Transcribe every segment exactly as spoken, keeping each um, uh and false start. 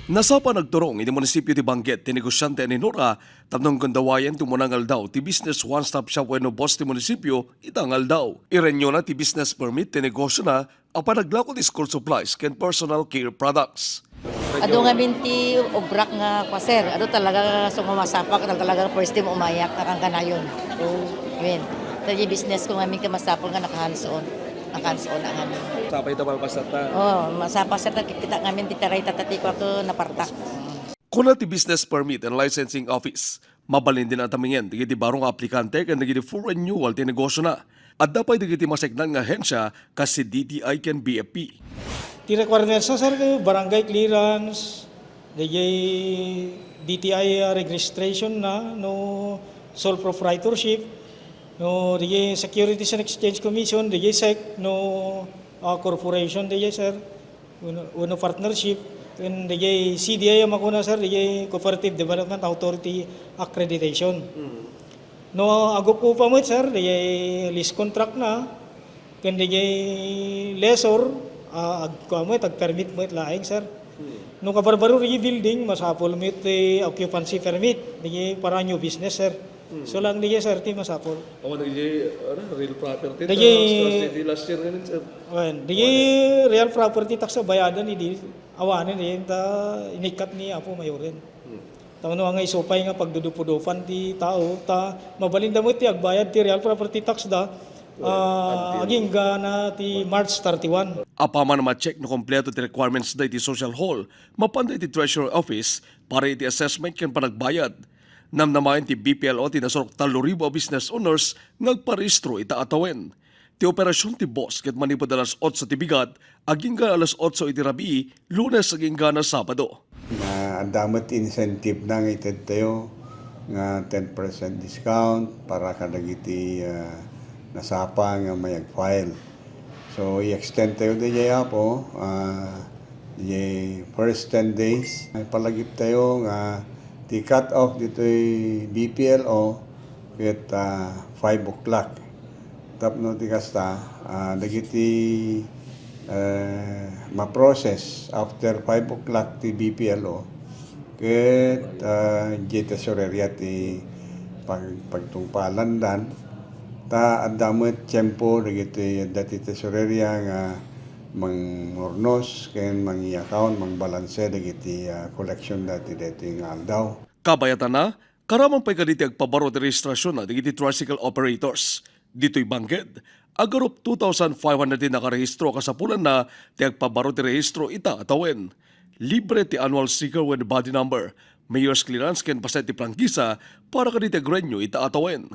Nasapa nagturong iti munisipio ti Bangged ti negosyante a ninura tapno gundaway ti umuna nga aldaw ti Business One Stop Shop wenno BOSS ti munisipio ita nga aldaw. I-renew-na ti business permit ti negosiona a panaglako ti school supplies ken personal care products. Adu ngamin ti obrak nga kua, sir. Adu talaga nga sumasapak, talaga first time umayak, nakankanayon. Amin. Ita diay business ko ngamin ket masapul nga naka-hands-on. Naka-hands-on a ngamin. Sapay ta malpas ta. Oh, masapa, sir, nakikita ngamin ti taray tatati ko ako napartak. Kuna ti Business Permit and Licensing Office, mabalin din a tamingen dagiti baro nga aplikante ken dagiti full renewal ti negosiona. Adda pay dagiti maseknan nga ahensia kas ti D T I ken B F P. Ti requirements na, sir, barangay clearance, dagiti D T I, ah, registration na, no sole proprietorship, no dagiti Securities and Exchange Commission, dagiti sec, no, ah, corporation, dagiti, sir. Wenno, wenno partnership, ken dagiti C D A a makuna, sir, dagiti Cooperative Development Authority Accreditation. Mm. No, agup-upa met, sir, dagiti lease contract na, ken dagiti lessor, ah, ag-, kua met, ag-permit met laeng, sir. Mm. No, kabarbaro dagiti building, masapul met ti occupancy permit, dagiti para new business, sir. Hmm. So lang diay, sir, ti masapul. Awan diay, ano, real property tax, Diay last year ngamin, sir. Wen, diay real property tax a bayadan idi, awanen diay ta inikkat ni Apo Mayoren. Hmm. Tapno nga isu pay nga pagdudupudupan ti tao, ta mabalin da met ti agbayad ti real property tax da, Wen, ah, until agingga na ti March thirty-one. Apaman a ma-check no kompleto ti requirements da iti social hall, mapan da iti treasurer office para iti assessment ken panagbayad. Namnamaen ti B P L O ti nasurok tallo ribu a business owners nga agparehistro ita a tawen. Ti operasion ti BOSS ket manipud alas otso ti bigat, agingga alas otso iti rabii, Lunes agingga Sabado. Nga adda met ti incentive na nga itedtayo nga ten percent discount para kadagiti, ah, nasapa nga may ag-file. So, i-extend tayo diay, Apo, ah, diay first ten days. Ipalagip tayo nga ti cut-off ditoy B P L O ket, ah, five o'clock. Tapno ti kasta, ah, dagiti, eh, ma-process after five o'clock ti B P L O, ket, ah, diay tesoreria ti pag-, pagtungpalandan. Ta adda met tiempo dagiti adda ti tesoreria nga mangurnos ken mangi-account, mangbalanse dagiti, ah, collection da ti daytoy nga aldaw. Kabayatanna, karaman pay kaditi agpabaro ti rehistrasionna dagiti tricycle operators. Ditoy Bangged, agarup two thousand five hundred ti nakarehistro a kasapulanna ti agpabaro ti rehistro ita a tawen. Libre ti annual sticker wenno body number, mayor's clearance ken paset ti prangkisa para kaditi agrenew ita a tawen.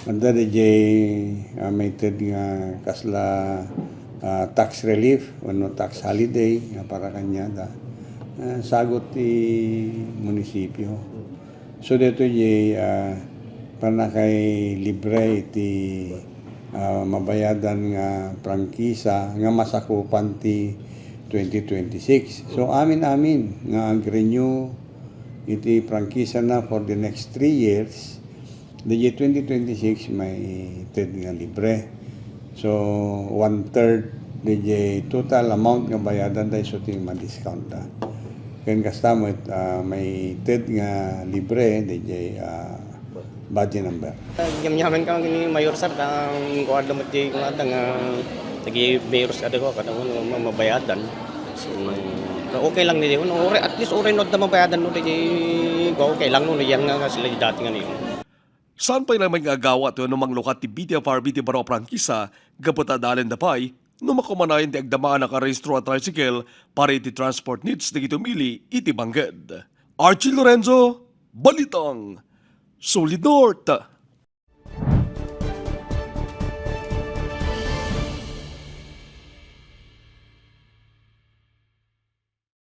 Adda diay, ah, maited nga kasla, ah, tax relief wenno tax holiday nga para kaniada. Ah, sagut ti munisipio. So, daytoy diay, ah, pannakalibre iti, ah, mabayadan nga prangkisa nga masakupan ti twenty twenty-six. So, amin-amin nga ag-renew iti prangkisana for the next three years, diay twenty twenty-six maited nga libre. So, one-third diay total amount nga bayadanda isu ti ma-discount da. Ken kasta met, ah, maited nga libre diay, ah, body number. Yamyaman ka ni Mayor, sir, ta kuan lamet ti kunada nga dagiti mayor, sir, kada ko, kada ko, ma-, mabayadan. So, okay lang ni, no, uri, at least uri no da mabayadan no, di, okay lang no, yan nga sila di dati nga niyo. Saan pay laeng nga agawat wenno manglukat ti B T F R B ti baro a prangkisa gapu ta adalenda pay no makumanayon ti agdama a nakarehistro a tricycle para iti transport needs dagiti umili iti Bangged. Archie Lorenzo, Balitang Solid North.